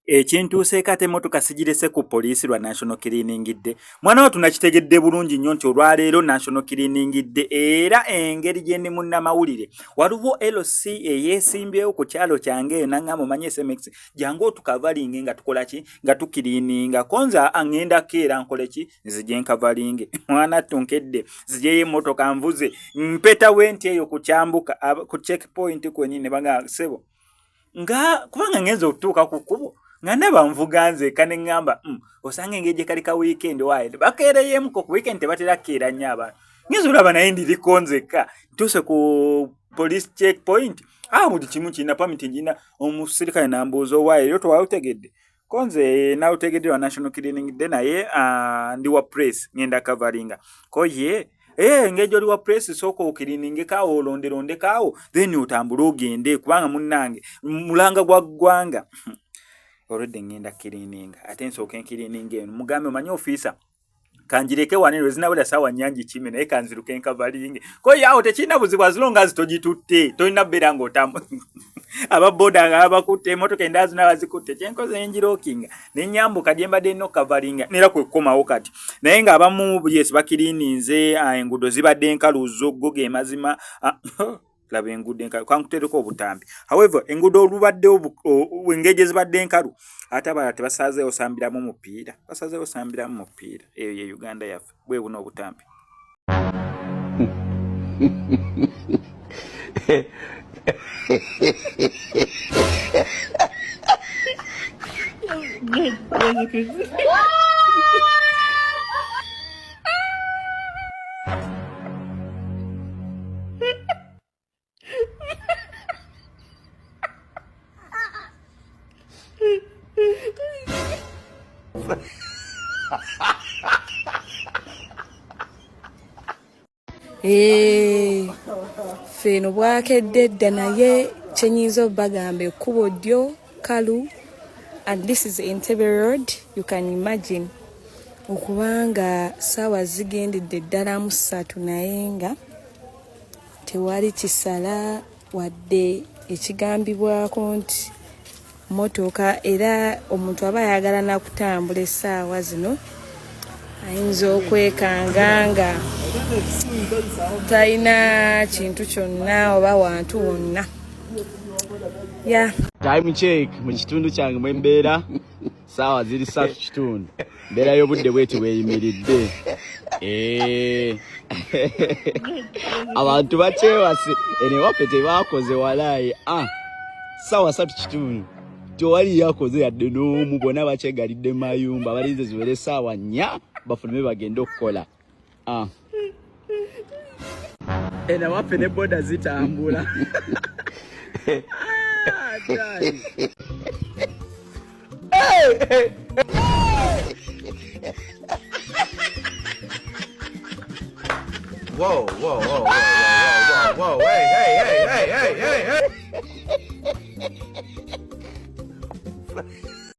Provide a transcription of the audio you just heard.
Ekintuuseeko ate emmotoka sigirese ku poliisi lwa National Cleaning Day. Mwana wattu nakitegedde bulungi nnyo nti olwaleero National Cleaning Day era engeri gye ndi munnamawulire waliwo LC eyeesimbyewo ku kyalo kyange eyo n'angamba omanyi SMX jangu otukavalinge nga tukola ki nga tukiriininga ko nze ŋŋenda keera nkole ki nzije nkavalinge. Mwana ttu nkedde nzijeyo emmotoka nvuze mpeta wenti eyo ku kyambuka ku check point kwennyini ne bagamba ssebo nga kubanga ngenza okutuuka ku kkubo nga ndaba nvuga nzeka ne ŋŋamba osanga engeri gye kali ka wiikendi waayo bakeereyemuko ku wiikendi tebatera kukeera nnyo abantu ngenza olaba naye ndiriko nzekka ntuuse ku police check point ah buli kimu kirina pamiti ngirina omusirikale nambuuza owaayo era tewawutegedde ko nze nawutegedde lwa national cleaning day naye ndi wa press ngenda kavaringa ko ye engeri gy'oli wa press sooka okiriningeko olonderondeko awo then otambule ogende kubanga munnange mulanga gwa ggwanga olwedde ngenda kirininga ate nsooka enkirininga eno mugambe omanyi ofiisa kanjireke wano eno zinawera saawa nyangi kime naye kanziruke nkavalinge ko yawo tekirina buzibu as long as togitutte tolina kubeera ng'otambu aba boda nga babakutte emotoka endala zina bazikutte kyenkoze enjirokinga nenyambuka gye mbadde nina okukavalinga nera kwe kukomawo kati naye ng'abamu yes bakirininze enguudo zibadde nkalu zo go ge mazima laba enguudo enkalu kankuteereko obutambi however enguudo olubadde engeri gye zibadde enkalu ate abalala tebasazeewo sambiramu mupiira basazeewo sambiramu mupiira eyo ye Uganda yaffe bwe buno obutambi. Eh, ffe eno bwakedde dda naye kyenyinza obagamba ekkubo ddyo kalu and this is Entebbe road you can imagine okubanga saawa zigendedde ddala mu ssatu naye nga tewali kisala wadde ekigambibwako nti motoka era omuntu aba ayagala nakutambula essaawa zino ayinza okwekanga nga talina kintu kyonna oba wantu wonna ya time check mu kitundu kyange mwe mbeera saawa ziri satu kitundu mbeera y'obudde bweti bweyimiridde eh. abantu bakyewase eno ewaffe tebakoze walaayi ah, saawa satu kitundu tewali yakoze yadde n'omu bonna bakyegalidde mayumba balinze ziwere saawa nnya bafulume bagende okukola ah. Eno waffe ne boda zitambula. Whoa, whoa, whoa, whoa, whoa, whoa, whoa, hey, hey, hey, hey, hey, hey, hey.